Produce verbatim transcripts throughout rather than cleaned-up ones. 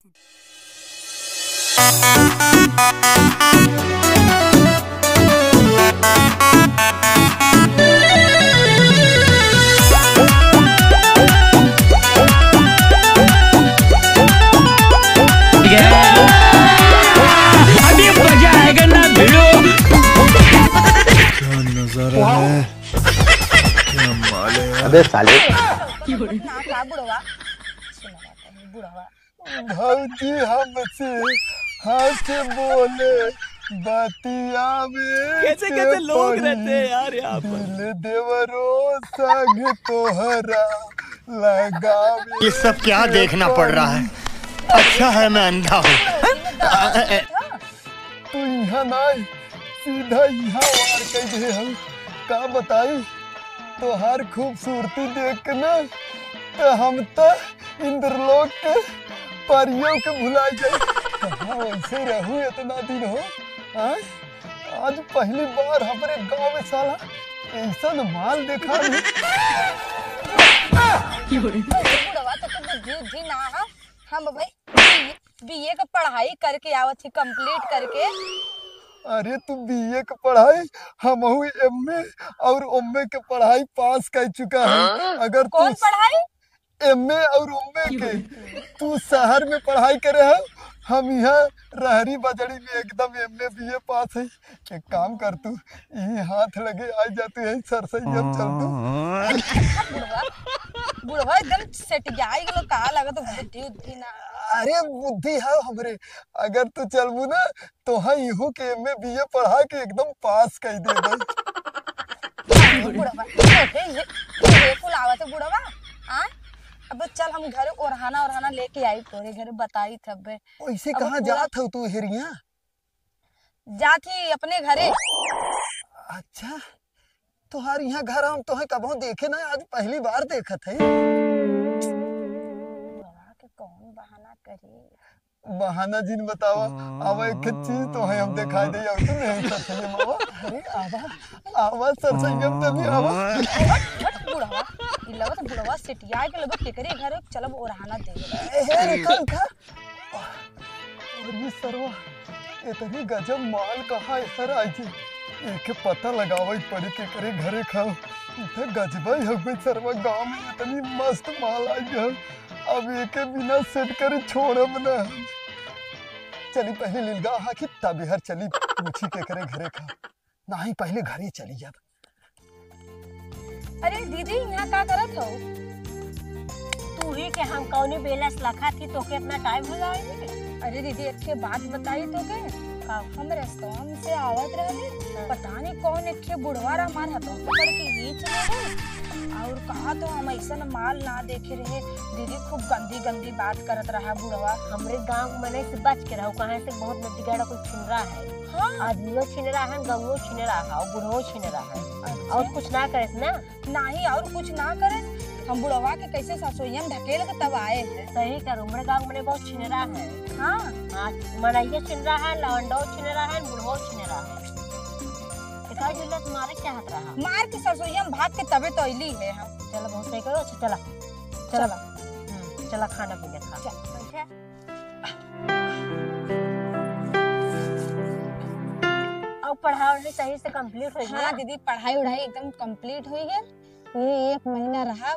अभी मजा आएगा ना भिड़ो। क्या नजारा है, क्या माल है यार। अबे साले। ना का बुढ़वा? बुढ़वा। भौजी हमसे हंस बोले बतियावे कैसे, के कैसे लोग पड़ी। रहते हैं यार यहाँ पर। दिल देवरो संग तोहरा लगावे ये सब क्या के देखना पड़ रहा है? पड़ी। अच्छा है मैं अंधा हूँ। तू यहाँ ना आई, सीधा यहाँ वार कर दे हम। का बताई, तोहार खूबसूरती देख के ना, तो हम तो इंद्रलोक के परियों के भुला जाई। कहाँ वैसे रहू इतना दिन हो? हाँ? आज पहली बार हमरे गांव में साला ऐसा माल देखा भी। बुढ़वा तो कुछ बुद्धि उद्धि ना है। हम भाई बीए, बीए का पढ़ाई करके आवत ही, कंप्लीट करके। अरे, तू बीए के पढ़ाई, हमहू एमए और ओमए के पढ़ाई पास कर चुका है। हाँ? अगर तू कौन पढ़ाई? एमए और ओमए के। तू शहर में पढ़ाई करे है, हम यहाँ रहरी बजड़ी में एकदम एमए बीए पास है। एक काम कर तू, यही हाथ लगे आ जाते हैं सरसैया में चल तू। बुढ़वा, बुढ़वा एकदम सेटियाई गेलो, का लगत बुद्धि उद्धि ना। अरे बुद्धि है हमरे, अगर तू चलबू ना तो हाँ इहू के एमए बीए पढ़ा के एकदम पास कर देबे। बुढ़वा, तोके ये, ये कुल आवत है बुढ़वा, हाँ? अब चल हम घरे ओरहाना ओरहाना लेके आई, तोरे घरे बताई थबे। वैसे अब कहाँ पूरा जात हो तू हेरिया? जात ही अपने घरे। अच्छा, तोहार यहाँ घर हम तोहे कबहूँ देखे ना, आज पहली बार देखत है। बुढ़वा के कौन बहाना करी? बहाना जिन बतावा, आवा एक ठे चीज तोहे हम दिखाई दे, और तू नहीं सर सही मावा। अरे आवा, आवा सर सही हम तभी आवा। हट, हट बुढ़वा, ई लगत बुढ़वा सेटिया के लगत केकरे घर चलब ओरहाना दे। ए, हे, रुका, रुका। और ये सरवा, इतनी गजब माल कहाँ है सर आई जी? एके पता लगावे पड़ी के करे घरे खाओ। इधर गजबा ही हमें सरवा गाँव में इतनी मस्त माल आई है। अब एके बिना सेट करे छोड़ब ना। चली पहले लिलगा हा कि तब हर चली पूछी के करे घरे खाओ। नाही, पहले घरे चली जाब। अरे दीदी, यहाँ का करत हो? तू ही के हम कौनी बेलस लखा थी, तोके इतना टाइम हो जाए। अरे दीदी, एक ठे बात बताई तोके। का? हम रेस्टोरेंट से आवत रहली, हाँ। पता नहीं कौन एक ठे बुढ़वा रहा हमार हथवा पकड़ के खींच ले गई। और कहा तो हम ऐसा माल ना देखे रहे दीदी, खूब गंदी गंदी बात करत रहा बुढ़वा। हमरे गाँव मने से बच के रहो, कहाँ से बहुत नदी गाड़ा कोई छिनरा है। हाँ। आदमियों छिनरा है, गौओ छिनरा है, और बुढ़ो छिनरा है। अच्छा। और कुछ ना करे ना? नहीं, और कुछ ना करे। हम बुढ़वा के कैसे ससोइया में ढकेल के तब आए हैं। सही कर, हमरे गाँव में बहुत छिनरा है। हाँ। हाँ, मनइया छिनरा है, लवंडो छिनरा है, बुढ़ो छिनरा है। इतना जिल्लत मारे क्या हाथ रहा? मार के ससोइया में भाग के तबे तो अइली है हम। चलो, बहुत सही करो। अच्छा, चला। चला। चला। हम्म, चला, खाना पीना खा। चल, बैठे। और पढ़ाई वढ़ाई सही से complete हो गया? हाँ दीदी, पढ़ाई वढ़ाई एकदम complete हो गया। ये एक महीना रहा,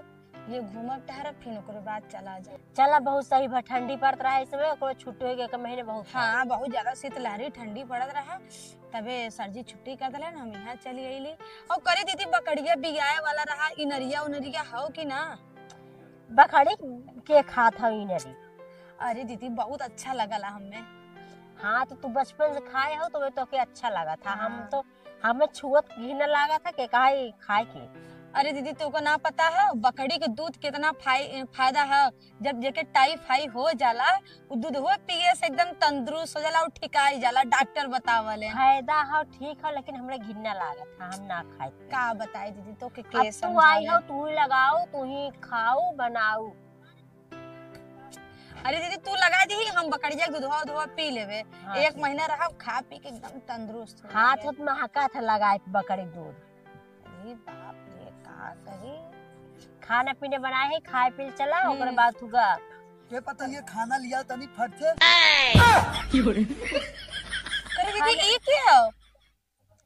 ये घूमब टहरब, फिर ओकरे बाद चला जाए। चला, बहुत सही बा, ठंडी पड़त रहा इस समय, ओकरे छुट्टी हो गया, एक महीने बहुत हाँ, बहुत ज्यादा शीतलहरी ठंडी पड़त रहा, तबे सर जी छुट्टी कर देलन, हम यहाँ चली अइली। और करे दीदी, बकरिया बियाए वाला रहा, इनरिया उनरिया हो कि ना? बकरी के खात हौ इनरी। अरे दीदी, बहुत अच्छा लगला हमें। हाँ, तो तू बचपन से खाए हो, तो वे तोके अच्छा लगा था। हम हाँ। तो, हमें छुअत घिन लागा था के काहे खाए के। अरे दीदी, तोको ना पता है बकरी के दूध कितना फाय-, फायदा है। जब जेके टाइफाई हो जाला, उ दूधवा पिए से एकदम तंदुरुस्त हो जाला और ठिकाई जाला, डॉक्टर बतावले। फायदा हो, ठीक हो, लेकिन हमरा घिन लागत है, हम ना खाए। का बताई दीदी, तोके के अब तू आई समझावे? हो, तू ही लगाओ, तू ही खाओ, बनाओ। अरे दीदी, तू लगा दी, हम बकरिया के दूधवा उधवा पी लेबे। हाँ, एक ठीक। महीना रहब, खा पी के एकदम तंदुरुस्त हो हाथ जाबे। होत महका था लगाए बकरी दूध। अरे बाप रे, का कही। खाना पीने बनाए है, खाए पी चला, हम्म। ओकरे बाद तू गा ये पता, ये खाना लिया तनी फट से। अरे दीदी, ये के है?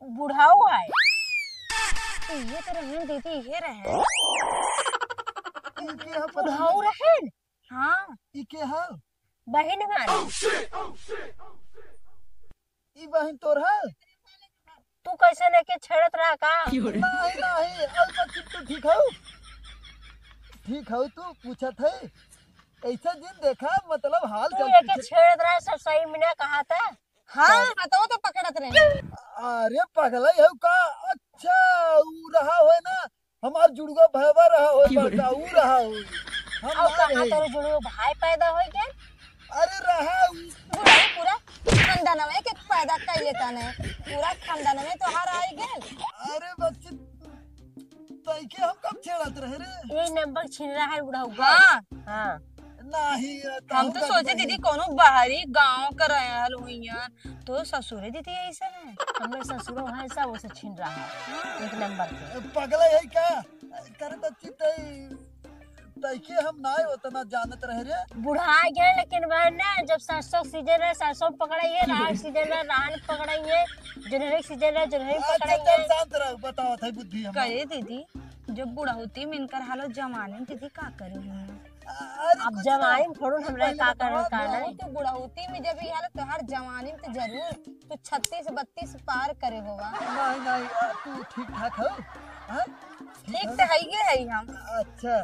बुढ़ाऊ है। ये तो रहन दीदी, ये रहे। ये के है पता बुढ़ाऊ नहीं। रहन? हाँ। ई के है? बहिन हमारी। ई बहिन तोर है? तू कैसे लेके छेड़त रहा का? नहीं, नहीं, अरे बच्ची, तू ठीक हऊ? ठीक हऊ, तू पूछत है? ऐसा जिन देखा, मतलब हाल तू चाल लेके पूछे। छेड़त रहा, सब सही में ना कहा था। हाँ, हाँ। हाथवा तो पकड़त रहे। अरे पगला, ये का? अच्छा, ऊ रहा होय ना, हमार जुड़वा भैवा रहा होय, बड़का ऊ रहा होय। हम और ना कहाँ रहे। तोरे जुड़वा भाई पैदा होय के? अरे रहा ऊ। बुढ़ाऊ पूरा खानदानवे के पैदा कर लेता ने, पूरा खानदानवे तोहार आई गेल। अरे बच्ची, तैके हम कब छेड़त रहे रे? यही नंबर छीन रहा है बुढ़ाऊ। हाँ। हाँ। नहीं, हम तो सोचे दीदी कोनो बाहरी गांव का रहल हुइयन, तो ससुरे दीदी ऐसे ने। हमरे ससुरो है सब उसे छीन रहा है एक नंबर के। पगला है का? करे बच्ची तई, तैके हम ना उतना जानत रहे रे। बुढ़ा गए, लेकिन वह ना जब सरसों सीजन रहे सरसों पकड़ाइए, राहन सीजन रहे राहन पकड़ाइए, जनवरी सीजन रहे जनवरी अच्छा, पकड़ाइए। चल शांत रहो, बताओ था बुद्धि हम। करे दीदी, जब बुढ़ौती में इनकर हालत जवानी में दीदी का करे हुई? अरे अब कुछ जवानी ना। में थोड़ू तू हमरा पहले का बताओ, करे का नहीं? बहुत बुढ़ौती में जब ये हालत तोहार जवानी में तो जरूर तू छत्तीस बत्तीस पार करे होवा। नहीं, नहीं, आ, तू ठीक ठाक हो? हाँ? ठीक ठीक हो तो ना? है ही है हम। अच्छा,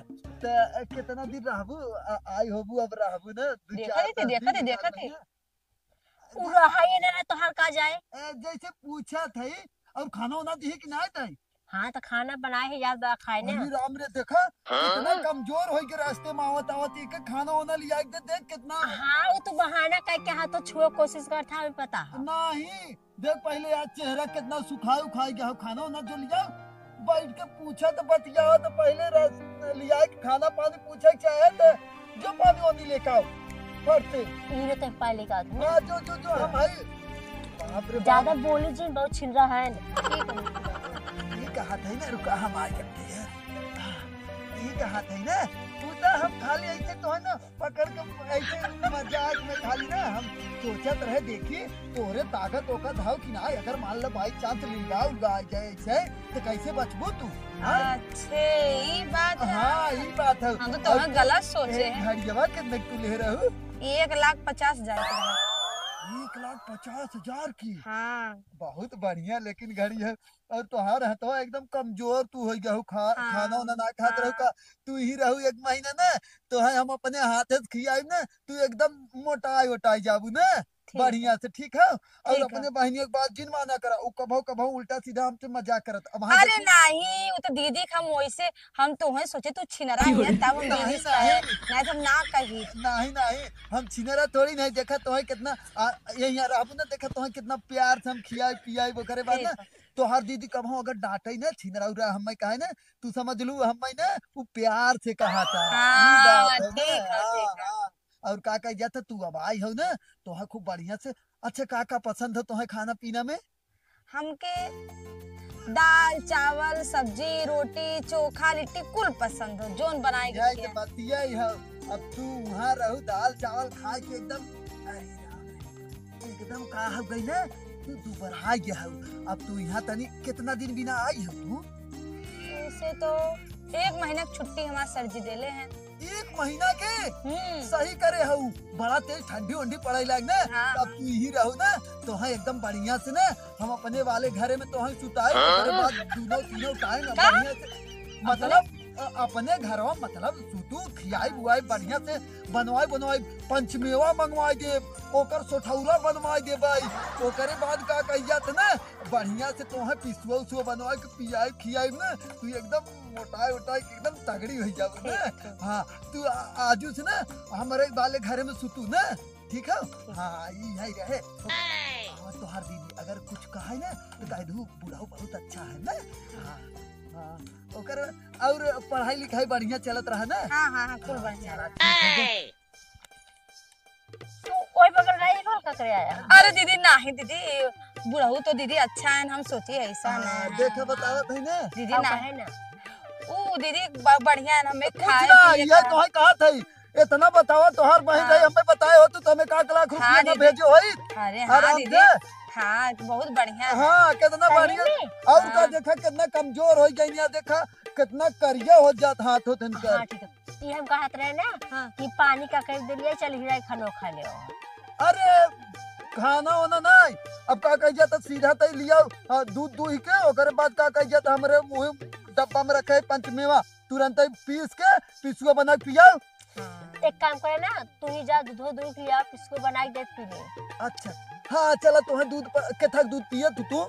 त कितना दिन रहबू? आ, आई होबू, अब रहबू ना, दो देखा चार थे, दस देखा दिन थे, देखा थे। रहबू ना? उ रहा ये ना, तोहार का जाए? ए, जैसे पूछा थे, और खाना वाना दी कि ना थे? हाँ, तो खाना बनाए है, याद बा खाए ना। अरे राम रे, देखा, हाँ? कितना कमजोर होई के रास्ते में आवत, आवत, इके खाना वाना लिया के दे, देख कितना। हाँ, वो तो बहाना करके हाथों छुए कोशिश करत था, हमें पता है। नहीं, देख पहले यार चेहरा कितना सुखाए उखाए गया हो, खाना वाना जो लिया, बैठ के पूछा तो बतिया तो पहले रस लिया के खाना पानी पूछे के चाहे तो जो पानी वानी लेके आओ, फट से। इहे तो पानी लेके आओ तुम। हाँ, जो, जो, जो, हम है। बाप रे बाप। ज्यादा बोली जिन, बहुत छिनरा है। ठीक है। ये कहा था ना, रुका, हम आ जाते हैं। ये कहा था ना, तू तो हम खाली ऐसे तो है ना, पकड़ के ऐसे मजाक में खाली ना, हम सोचत रहे, देखी, तोरे ताकत ओकत हौ कि ना, अगर मान लो by chance लिंगा उलगा जाए ऐसे, तो कैसे बचबू तू? हाँ? अच्छे, ई बात है। हाँ, ई बात है। हम तो तोहरा और गलत सोचे एक हैं। घड़ियवा कितने तू ले रहू? एक लाख पचास हजार के रहा। एक लाख पचास हजार की? हाँ। बहुत बढ़िया, लेकिन घड़ी है। और तोहार हथवा एकदम कमजोर तू हो गया हो, खा-, हाँ, खाना वाना ना खात रहू हाँ। का? तू ही रहू एक महीना ना, तो है हम अपने हाथे से खियाई ना, तू एकदम मोटाई ओटाई जाबू ना। ठीक बढ़िया है। से, ठीक है? और ठीक है। अपने बहिनिया के बात जिन माना करा, उ कभो कभो उल्टा सीधा हमसे मजाक करत। अब हाँ अरे देखी। नहीं, वो तो दीदी के हम वैसे, हम तो वही सोचे तू छिनरा ही है, तब हम नहीं, दीदी से नहीं। कहे, नहीं तो हम ना कही। नहीं, नहीं, हम छिनरा थोड़ी नहीं, देखा तो है कितना, आ, ये यहाँ रहबू ना, देखा तो है कितना प्यार से हम खियाई पियाई, वो करे बाद ना, ठीक है। तोहार दीदी कभो अगर डांटे ना, छिनरा उरा हमें कहे ना, तू समझ लू, हमें ना, वो प्यार से कहा था। हाँ, ई बात है ना? ठीक है, हाँ, ठीक है। हाँ। और का कह जाता, तू अब आई हो ना, तोहे खूब बढ़िया से, अच्छा, का का पसंद है तोहे खाना पीना में? हमके दाल, चावल, सब्जी, रोटी, चोखा, लिट्टी कुल पसंद हो, जोन बनाए के यही तो दिया। बतिया ही है। अब तू वहाँ रहू, दाल चावल खाए के एकदम, अरे राम रे, एकदम का हो गई ना, तू दुबरा गया हो। अब तू यहाँ तनी कितना दिन बिना आई हो तू? ऐसे तो एक महीना की छुट्टी हमारे सर जी देले हैं। एक महीना के? हम्म। सही करे हऊ, बड़ा तेज ठंडी उंडी पड़े लाग ना, हाँ। तब तू यही रहो ना, तो है एकदम बढ़िया से ना, हम अपने वाले घरे में तो है सुताए, हाँ? ओकरे बाद दोनों तीनों टाइम का? बढ़िया से, मतलब, अपने? अ, अपने घरवा, मतलब, सुतू, खियाई बुआई बढ़िया से, बनवाई बनवाई, पंचमेवा मंगवाई दे, ओकर सोठौरा बनवाई दे भाई, ओकरे बाद का कही जात ना, बढ़िया से तोहे पिसुआ उसुआ बनवा के पियाई खियाई ना, तू एकदम मोटाई उटाई के एकदम तगड़ी हो जाबू ना। ठीक है। हाँ, तू आ-, आजू से ना हमारे वाले घरे में सुतू ना, ठीक है? ठीक। हाँ, ई है रहे। और तोहार दीदी अगर कुछ कहे ना, तो कह दू, "बुढ़ऊ बहुत अच्छा है ना।" हाँ, हाँ, ओकर और पढ़ाई लिखाई बढ़िया चलत रहा ना? हाँ, हाँ, हाँ, कुल हाँ, बढ़िया चला, रहा। ठीक है। तू ओई बगल रही, घर का करे आया? अरे दीदी, नाही दीदी, बुढ़ऊ तो दीदी अच्छा है, हम सोची ऐसा हाँ, ना। देखा बतावत है ना। दीदी, हाँ, ना। कहे ना। ऊ दीदी ब-, बढ़िया है, हमें कुछ खाए ना, पिए ये का। तो है कहा था, इतना बतावा, तोहार बहिन हाँ। रही, हमें बताए हो तो हमें का एक लाख रुपया हाँ, ना दीदी। भेजे होई? अरे हाँ, आराम दीदी। से। हाँ, बहुत बढ़िया है। हाँ, कितना सही बढ़िया। में? और का हाँ। देखा, कितना कमजोर हो गई, यहाँ देखा, कितना करिया हो जात हाथ हो तनकर। हाँ, ठीक है। ये हम कहत रहे ना हाँ। कि पानी का कर दिलिए, चल हीरा खानो खा ले। अरे, खाना वाना नहीं, अब का कह जाता, सीधा तय लिया, आ, दूध दूही के, ओकरे बाद का कह जाता, हमरे मुँह डब्बा में रखे पंचमेवा, तुरंत ही पीस के पिसुआ बना के पियाओ। हाँ। एक काम करे ना, तू ही जा दूधो दूध लिया, पिसुआ बना के दे पी ले। अच्छा, हाँ, चला, तोहे दूध प-, केथक दूध पिए तू, तू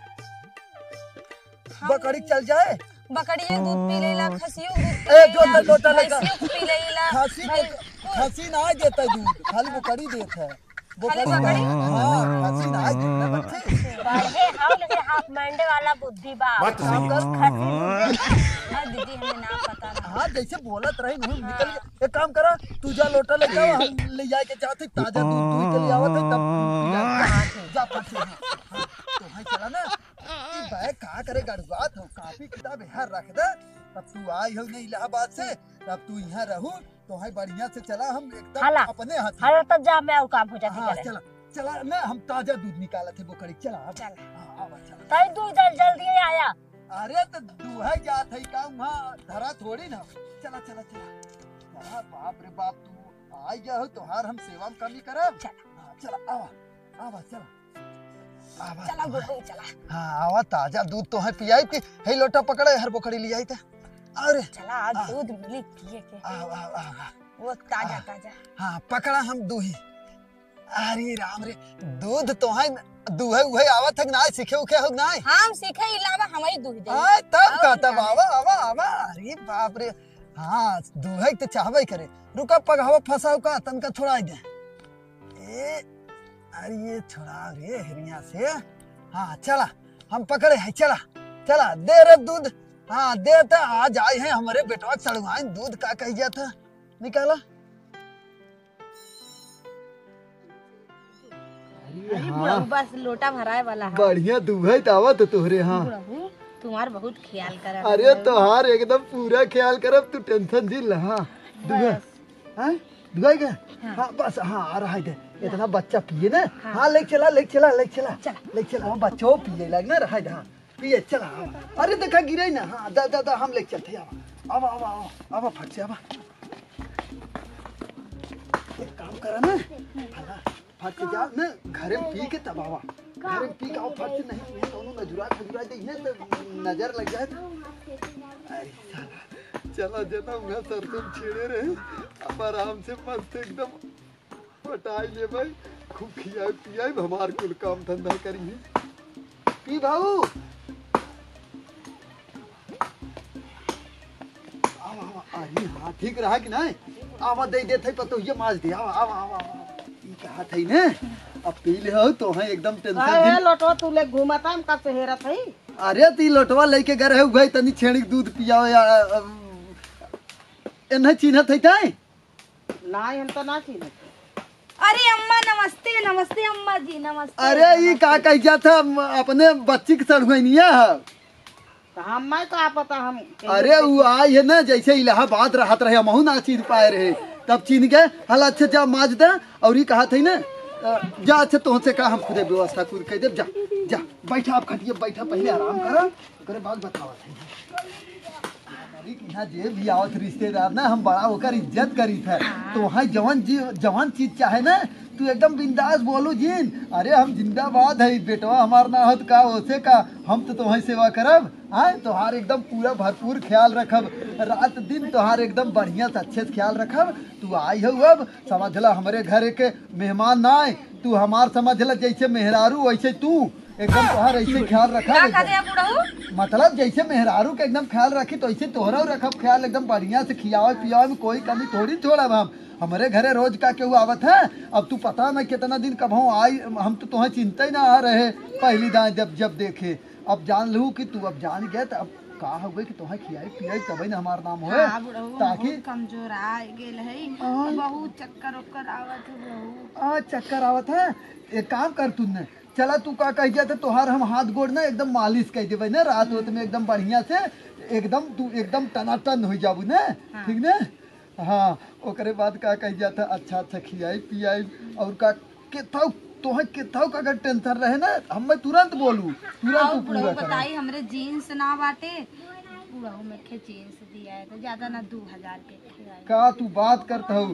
हम बकरी चल जाए। बकरिए दूध पी लेला, खसियो दूध पी ए, जो लेला, लोटा लेकर। भैंसियो पी लेला, खसी भाई, को, कुल। खसी ना देता दूध, खाली बकरी देता है। खाली बकरी? बकरी? हाँ, खसी ना देता बच्चे। बढ़े हाउ, लेकिन हाफ माइंडे वाला बुद्धि बा। बात तो सही है। खसी दूध देता। हाँ, दीदी, हमें ना पता ना। हाँ, जैसे बोलत रही, नहीं निकल गया। एक काम करा, तू जा लोटा ले जाओ, हम ले जाए के जाते ताजा दूध दूध के ले आवत है, तब पिया। हाँ, ठीक। जा फट से, हाँ, हाँ, तो भाई चला ना। ई बे का करे गड़ुआत हो, कापी किताब यहाँ रख दे। अब तू आई हो नहीं इलाहाबाद से, अब तू यहाँ रहू, तो है बढ़िया से चला, हम एकदम हाला, अपने हाथ। हाला तब जा, मैं और काम हो जाती हाँ, करे। चला, चला ना, हम ताजा दूध निकालत है बोकरी, चला अब। चला। हाँ, आवा, चला। तई दूध जल-, जल्दी आया। अरे तो दूहे जात है का, वहाँ धरा थोड़ी ना। चला, चला, चला। चला, बाप रे बाप, तू आई गया हो, तोहार हम सेवा में कमी करब। चला। हाँ, चला, आवा, आवा, चला। आवा, चला, आवा। गोगो, चला। हाँ, आवा, ताजा दूध तोहे पियाई कि, हे लोटा पकड़े, हर बोकरी ले आई थे। अरे, चला, आज आ। दूध मिली पिए के। आवा, आवा, आवा। वो ताजा, आ। ताजा। हाँ, पकड़ा हम दूही। अरे राम रे, दूध तोहे, दूहे उहे आवत है कि नाय, सीखे उखे हो कि नाय? हम सीखे इलावा हम ही दूध दे। हाँ, तब और का, तब का? आवा, आवा, आवा। अरे बाप रे, हाँ, दूहे तो चाहबे करे। रुका, पगहवा फंसाओ का, तनका छोड़ाई दे। ए, अरे ये छोड़ा रे हेरिया से। हाँ, चला, हम पकड़े है, चला, चला, दे रे दूध। हाँ, दे तो आज आई है हमारे बेटवा चढ़वाइन दूध का कह गया था, निकाला। अरे अरे हाँ। बुढ़ऊ बस लोटा भराए वाला है। बढ़िया दूहे तो आवत है तोहरे, हाँ। बुढ़ऊ, तुम्हार बहुत ख्याल करब अरे है। तोहार एकदम पूरा ख्याल करब, तू tension जिन ला, हाँ। दूहे। बस। हाँ? दुआई का? हाँ। हाँ, बस, हाँ, आ रहा है दे। इतना बच्चा पिए ना। हाँ। हाँ, ले चला, ले चला, ले चला। चला। ले चला, हाँ, बच्चों पिए लाग ना रहा है, हाँ। पिए, चला, हाँ। अरे, देखा, गिरे ना। हाँ, दा, दा, दा, हम ले चलते हैं, आवा। आवा, आवा, आवा, आवा, फट से, आवा। एक काम करा ना। हाँ, फट से जा ना, घरे में पी के तब आवा। घरे में पी के आओ, फट से, नहीं, नहीं, कौनो नजुरा, खजुरा दे, इन्हें तो नजर लग जाए तो। अरे, साला। चला जना, उहाँ सरसों छेड़े रहे, अब आराम से मस्त एकदम पटाई ले भाई, खूब खियाई पियाई, हमार कुल काम धंधा करी है। पी भाऊ। आवा, आवा, अरे हाँ, ठीक रहा कि नहीं? आवा, दे देत है, पतोहिया माज दे, आवा, आवा, आवा, आवा। ई कहा था ने, अब पी ले हो, तो है एकदम tension अरे, दिन। लोटवा तू ले घूमत है, हम कब से हेरत है? अरे, ती लोटवा लेके गए रहे, भाई, तनी छेड़ी के दूध पियाओ या, अम, एन्हे चिन्हत है ताई? नाई, हम तो ना चिन्हत। अरे अम्मा, नमस्ते, नमस्ते अम्मा जी, नमस्ते, अरे, ई नमस्ते। का कह जात है, हम अपने बच्ची के सड़ुआइनिया है। तो हमें का पता, हम अरे, वो आई है ना, जैसे इलाहाबाद रहत रहे, हमहू ना चिन्ह पाए रहे, तब चिन्ह गए। हल, अच्छा, जा माज दे, और ई कहा थे ना, अ, जा, अच्छा, तोहसे का हम खुदे व्यवस्था खुद कर देब, जा, जा, बैठा, आप खटिए बैठा, पहले आराम करा, ओकरे बाद बतावा थे। हमारी के यहाँ जे भी आवत रिश्तेदार ना, हम बड़ा ओकर इज्जत करी थे। तो वहाँ जवन जी, जवन चीज चाहे ना, तू एकदम बिंदास बोलू जिन। अरे, हम जिंदाबाद है, बेटवा हमार ना होत का, ओसे का, हम तो तोहई सेवा करब। आय, तोहार एकदम पूरा भरपूर ख्याल रखब, रात दिन तोहार एकदम बढ़िया से अच्छे से ख्याल रखब। तू आई हो, अब समझ ला, हमरे घर के मेहमान ना आए, तू हमार समझ ला, जैसे मेहरारू वैसे तू, एकदम तोहार ऐसे ख्याल रखब का एकदम। कह दिया बुढ़ऊ? मतलब, जैसे मेहरारू के एकदम ख्याल रखी, तो ऐसे तोहरा रखब ख्याल, एकदम बढ़िया से खियावे पियावे में कोई कमी थोड़ी छोड़ब हम। हमरे घरे रोज का केहू आवत है, अब तू पता नहीं कितना दिन कब हम आई, हम तो तोहे चिंता ही ना आ रहे पहली दाएं जब जब देखे। अब जान लू कि तू अब जान गए, तो अब का हो गई कि तोहे खियाई पियाई तबे ना हमार नाम होए। हाँ, बुढ़ऊ, हम ताकि बहुत कमजोर आ गेल है, हाँ। बहुत चक्कर उक्कर आवत है बुढ़ऊ। आ, चक्कर आवत है, एक काम कर तूने, चला तू का कह गया था, तोहार हम हाथ गोड़ ना एकदम मालिश कर देबे ना, रात होत में एकदम बढ़िया से, एकदम तू एकदम टनाटन हो जाबू ना, हाँ। ठीक ना? हाँ, ओकरे बाद का कही जाता, अच्छा अच्छा खियाई पियाई। और का केताऊ, तोहे केताऊ का अगर टेंशन रहे ना, हमें तुरंत बोलू, तुरंत और तू बुढ़ऊ पूरा करा। बताई, हमरे जींस ना बाटे, बुढ़ऊ में खे जींस दिया है तो ज्यादा ना, दो हजार के खे आई। का तू बात करत हो?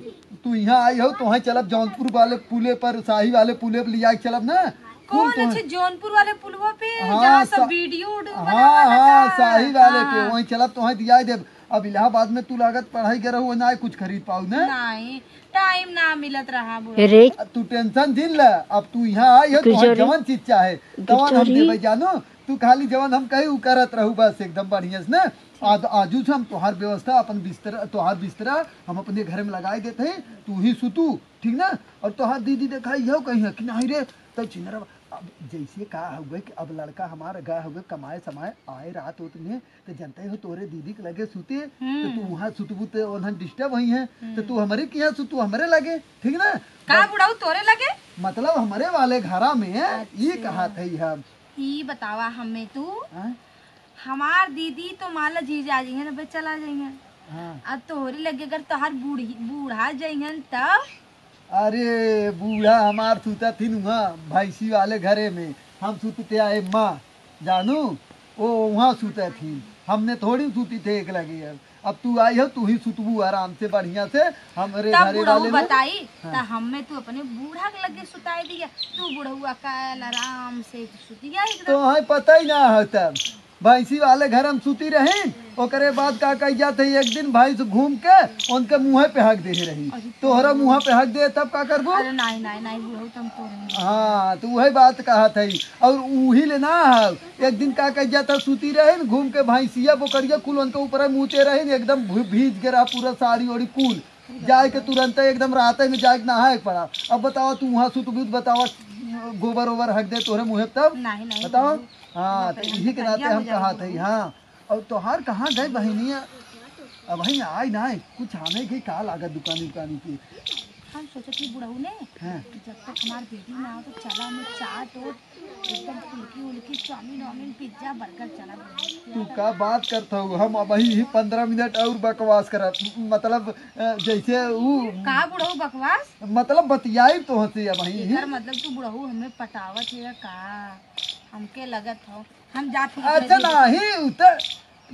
तू यहाँ आई हो, तोहे चलब जौनपुर वाले पुले पर, शाही वाले पुले पर लिया के चलब ना। कौन कुल तोहे अच्छे जौनपुर वाले पुलवा पे, हाँ, जहाँ सब सा-, वीडियो उडियो हाँ, बनावा हाँ, लगा? शाही वाले पे, हाँ। वहीं चलब, तोहे दिया देब। अब इलाहाबाद में तू लागत पढ़ाई करे हो, ना कुछ खरीद पाऊ ना। नहीं, टाइम ना मिलत रहा बुढ़ऊ। अरे, अब तू टेंशन जिन ले, अब तू यहाँ आई हो, तोहे गुजरी। जवन चीज चाहे, तवन हम गुजरी। देबे जानू। तू खाली जवन हम कही, उ करत रहू बस एकदम बढ़िया से ना। आज, आजू से हम तोहार व्यवस्था, अपन बिस्तरा, तोहार बिस्तरा हम अपने घर में लगाई देते हैं, तू ही सुतू, ठीक ना? और तोहार दीदी देखा, इहो कही है कि नहीं रे, तब चिनरा, अब जैसे का हुए कि अब लड़का हमार गए हुए कमाए समाए, आए रात होत में, तो जनते हो तोरे दीदी के लगे सुते, तो तू हम्म। वहाँ सुतबू तो उन्हें डिस्टर्ब हुई है, तो तू हम्म। हमरे के यहाँ सुतू, हमरे लगे, ठीक ना? का बस बुढ़ऊ तोरे लगे? मतलब हमरे वाले घरा में, ये अच्छा। कहा थे हम। ई बतावा हमें तू, हाँ? हमार दीदी तो मान ला जीजा जी हैं ना, बे चला जाइए। हाँ। अब तोहरी लगे अगर तोहार बूढ़ी, बूढ़ा जाइए तब? अरे बूढ़ा हमार सुतत ही वहाँ भैंसी वाले घरे में, हम सुतते आए माँ जानू, ओ वहाँ सुतत ही, हमने थोड़ी सुती थे एक लगे। अब, अब तू आई हो, तू ही सुतबू आराम से बढ़िया से हमरे तब घरे बुढ़ऊ वाले में। बताई, हाँ। त हमें तू अपने बूढ़ा के लगे सुताई दिया, तू बुढ़ऊ अकेल आराम से सुतिया एकदम। तो हमें पता ही ना है तब। भैंसी वाले घर हम सुती रही, ओकरे बाद का कही जात है, एक दिन भैंस घूम के उनके मुँहे पे हक दे रही। अरे तोहरा मुँह पे हक दे तब का करबू? अरे नहीं, नहीं, नहीं, बुढ़ऊ, तुम तो नहीं। हाँ, तो वही बात कहत है। और उही ले ना है, एक दिन का कही जात है, सुती रही, घूम के भैंसिया बोकरिया कुल उनके ऊपर मुँहते रही, एकदम भू-, भीज के रहा पूरा साड़ी ओड़ी कुल। जाए के तुरंत एकदम रात में जाए के नहाए के पड़ा। अब बतावा, तू वहाँ सुतबू त बतावा, गोबर ओबर हक दे तोहरे मुँहे पे तब? नहीं, नहीं, बतावा। नहीं। हाँ, तो यही के नाते हम कहा थे, हाँ। और तोहार कहाँ गए बहिनिया? अब वहीं आए ना, कुछ आने के का लागत दुकानी उकानी के। हम सोचत ही बुढ़ऊ ने हाँ। कि जब तक हमार बेटी ना हो तो चला में चाट ओट, एकदम फुल्की उल्की, चाउमीन वाउमीन, पिज्जा बर्गर चला बुढ़ऊ। तू का बात करत हो? हम अब ही पंद्रह मिनट और बकवास करब, मतलब अ, जैसे ऊ का बुढ़ऊ बकवास? मतलब बतियाई तो हंसी अब ही। एकर मतलब तू बुढ़ऊ हमें पटावत है का? हमके लगत हो हम जात ही अच्छा अपने नहीं, उ त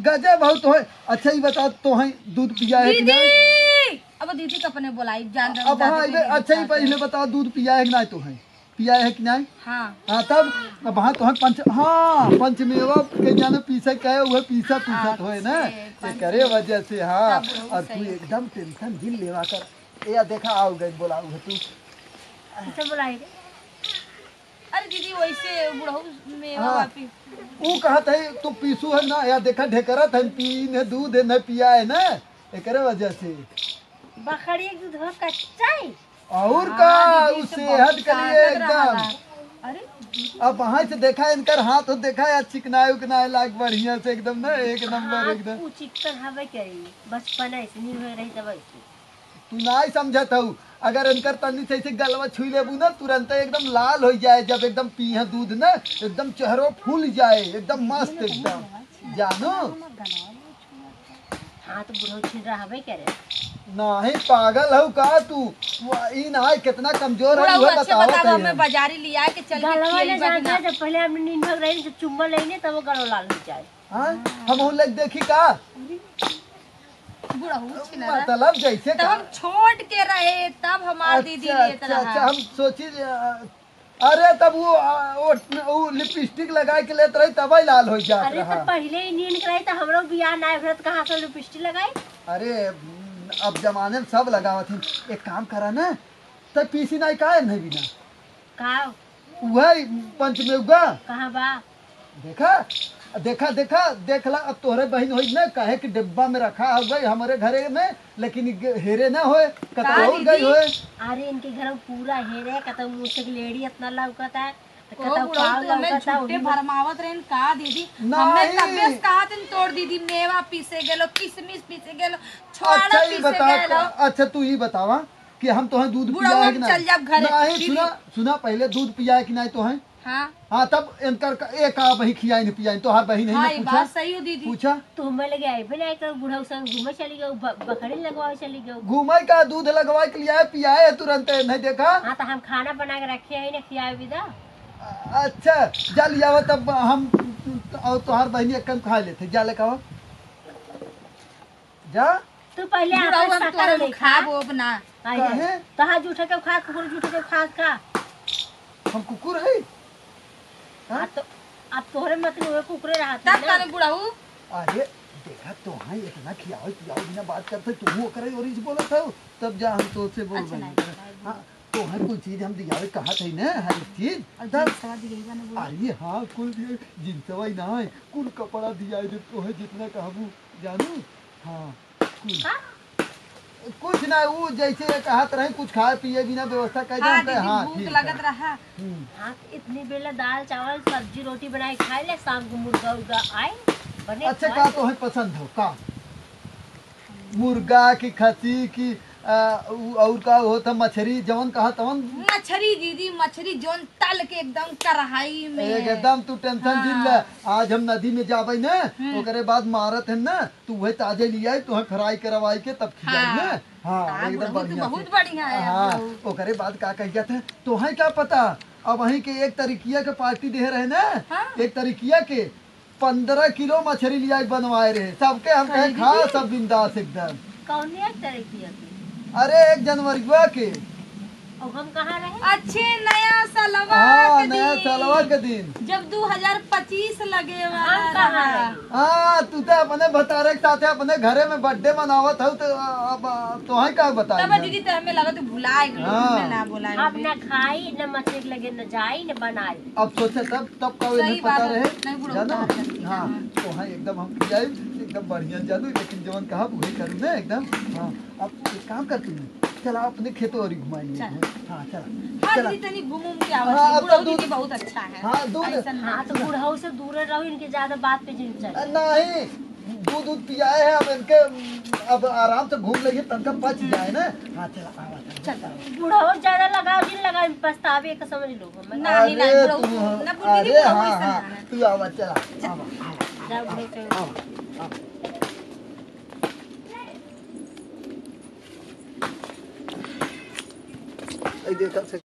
गजब हो तो है। अच्छा, ये बता, तो है दूध पिया है कि नहीं? दीदी! अब दीदी के अपने बोलाई, जान रही अब हाँ, जान रही अच्छा, ये पहले बता, दूध पिया है कि नहीं तो है? पिया है कि नहीं? हाँ। हाँ, तब अब हाँ, तो है पंच, हाँ, पंचमेवा के जाने पीसे कहे, वह पीसा पीसत होए ना, अच्छे, एकरे वजह से, हाँ। तब वो और तू सही। एकदम टेंशन जिन लेवा कर। ए, या देखा, आओ गए, बोलाऊ है तू। किसे बोलाई? अरे दीदी, वैसे बुढ़ऊ में हाँ। बापी। ऊ कहत है, "तू पीसू है ना, या देखा ढेकरत है, पी ने दूध है, न पिया है ना, एकरे वजह से।" बकरी के दूध हो कच्चा है। और हाँ, का, दीदी, उ तो सेहत बहुत के लिए ताकत एकदम। रहला। अरे, अब वहाँ से देखा, इनकर हाथ हो देखा, या चिकनाए उकनाए लाग बढ़िया से एकदम ना, एक नंबर हाथ एकदम। उ चिकन हवे करी, बचपन ऐसे नहीं हुए रही तब ऐसे। तू नाई समझत हऊ, अगर इनकर तनी से ऐसे गलवा छुई लेबू ना, तुरंत एकदम लाल हो जाए। जब एकदम पीहे दूध ना, एकदम चेहरो फूल जाए, एकदम मस्त एकदम। जानो? हाँ, तो बुढ़ऊ छिन रहबे करे। नाहीं, पागल हऊ का तू? वो ई नाई, कितना कमजोर है, बुढ़ऊ उहे अच्छे बतावत बतावा, है हमें हम। बाजारी लिया के चल के गलवा ले खियइबा कि जाते ना? जब पहले हमने नींद भाग रही, जब चुम्मा लेने, तब वो गलवा लाल हो जाए। हाँ? हम उन लग देखी का? बुढ़ऊ छिनरा। मतलब जैसे तब का? हम छोट के रहे, तब हमार अच्छा, दीदी लेत अच्छा, रहा। अच्छा, हम सोची, अ, अरे तब वो, अ, वो, वो लिपस्टिक लगा के लेत रही, तबे लाल हो जात अरे, तो रहा। पहले ही नींद के रही, तो हमरो बियाह ना भरत, कहाँ से लिपस्टिक लगाई? अरे, अब जमाने में सब लगावत ही। एक काम करा ना, तब पीसी नाई का नहीं बिना? का? उहे पंचमेवा। कहाँ बा? देखा, देखा, देखा, देख ला, अब तोहरे बहिन होई ना, काहे कि डिब्बा में रखा हो गई हमरे घरे में, लेकिन इ ग-, हेरे ना होए, कतौ का और गई दीदी? होए। अरे, इनके घर में पूरा हेरे, कतौ मुँह से लेड़ी इतना लौकत है, ओ कतौ बुढ़ऊ, पाव तू हमें लौकत है, झूठे उन्हीं में भरमावत रहेन का दीदी? नहीं। हमने तबियत कहा दिन तोड़ दीदी, मेवा पीसे गेलो, किशमिश पीसे गेलो, छोहाड़ा अच्छा, ई पीसे बतावा, गेलो। अच्छा, तू ई बतावा, कि हम तोहे दूध बुढ़ऊ, पिया है हम कि ना? चल जाब घरे। नहीं, दीदी। सुना, सुना, पहले दूध पिया है कि नहीं तोहे? हाँ। हाँ, तब इनकर क-, ए का बही खियाइन पियाइन, तोहार बहिन है ना, हाँ, ये पूछा? बात सही हो दीदी। पूछा? तो हमें लगे आए भी ना, एक बुढ़ऊ संग घूमे चली गयो, ब-, बकरी लगवावे चली गयो। घूमे का, दूध लगवा के लियाए, पियाए तुरंत, नहीं देखा? हाँ, तो हम खाना बना के रखे हैं ना, खियाए भी दा। अ-, अच्छा, जा लियावा तब हम और तोहार बहिनी एक कम खा लेते, जा लेके आवा। जा। तू पहले बुढ़ऊ आपन हम शक्ल तोरे देखा। खाब ओब ना। आई काहे? है। तोहार जूठे के खा, कुकुर जूठे के खा का? हम कुकुर है? हाँ? आ तो, अब तोहरे मतलब हुए कुकुरे रहत तब है ना? काने बुढ़ऊ? अरे, देखा तो हाँ, इतना खियावल पियावल बिना बात करते, तू ओकरे ओरी से बोलत हो, तब जा हम तो से बोल अच्छा, रहे नहीं, हैं। नहीं, हाँ, तोहे कुल चीज हम दियावे कहत है ना, हर एक चीज। और तब जींसवा दिए बा ना बुढ़ऊ? अरे हाँ, कुल दिए, जींसवा ही ना है, कुल कपड़ा दिया है, तोहे जितना कहबू, जानू। हाँ, कुछ, का? कुछ ना, ऊ जैसे ये कहत रहे, कुछ खाए पिए बिना व्यवस्था कर दे, हाँ, हम कहे, दीदी, हाँ, भूख ठीक लगत है। रहा। हम्म। हाँ, तो इतनी बेला दाल, चावल, सब्जी, रोटी बनाए खाए ले, शाम को मुर्गा उर्गा आए, बने अच्छा, खाए। का तोहे पसंद हो, का? मुर्गा की, खसी की, आ, उ, और का होता, मछरी, जवन कहा तवन? मछरी दीदी, मछरी जौन तल के एकदम कढ़ाई में। एकदम तू tension जिन ले। हाँ। आज हम नदी में जाबे न, हम्म। ओकरे बाद मारत है न, तू वही ताजे लियाई, तोहे fry करवाई के तब खियाई हाँ। न। हाँ, हाँ, एकदम बुढ़ऊ, तू बढ़िया बहुत से। बढ़िया है, हाँ, बुढ़ऊ। ओकरे बाद का कह जाते हैं, तोहे का पता, अब वहीं के एक तारीखिया के party दे रहे न, हाँ। एक तारीखिया के, पन्द्रह किलो मछरी लिया के बनवाए रहे, सबके हम कहे, कहे, "खा, दीदी? सब बिंदास एकदम।" कौन एक तारीखिया के? अरे, एक जनवरीवा के। और हम कहाँ रहे? अच्छे नया सालवा हाँ, के नया दिन। सालवा के दिन। जब दो हजार पच्चीस लगे वाला हम कहाँ रहा। रहे? हाँ, तू तो अपने भतारे के साथे अपने घरे में birthday मनावत हऊ, तो अब तोहे का बताई तब हम? दीदी, तो हमें लगा तू भुलाए गेलू, हाँ। हमें ना बोलाए हम गेलू। ना खाई, ना मछरी के लगे न जाई, न बनाई। अब सोचा तब तब का सही इन्हें पता बात है। रहे, नहीं बुढ़ऊ, जानो? उतार करके हाँ, जाना। तो हाँ, एकदम हम खियाई, एकदम बढ़िया जानो, लेकिन जवन कहा वही करू ना एकदम। हाँ, अब एक काम कर तू, चला अपने खेतों और घुमाएंगे। चल। हाँ, चला। हाँ, चला। दीदी, तनी घूम घूम के आवा हाँ, चाहिए। अब तो बुढ़ऊ दूध दीदी बहुत अच्छा है। हाँ, दूध। ऐसा ना। हाँ, तो बुढ़ऊ से दूर रहो, इनके ज्यादा बात पे जिन चल। अ, नहीं, दूध दूध पियाए हैं, अब इनके, अब आराम से घूम लेंगे, तनका पच जाए ना। हाँ, चला, आवा, चला। चल, बुढ़ऊ ज्यादा लगाव जिन लगाव, पछतावे के समझ लो। नहीं, अरे नहीं, बुढ़ऊ, तू, ना बुढ़ऊ अरे दीदी, बुढ़ऊ हाँ, ऐसा हाँ, ना है। तू आवा, चला, आवा, आवा, जा, बुढ़ऊ, चल। आवा, आवा। ए, देखा से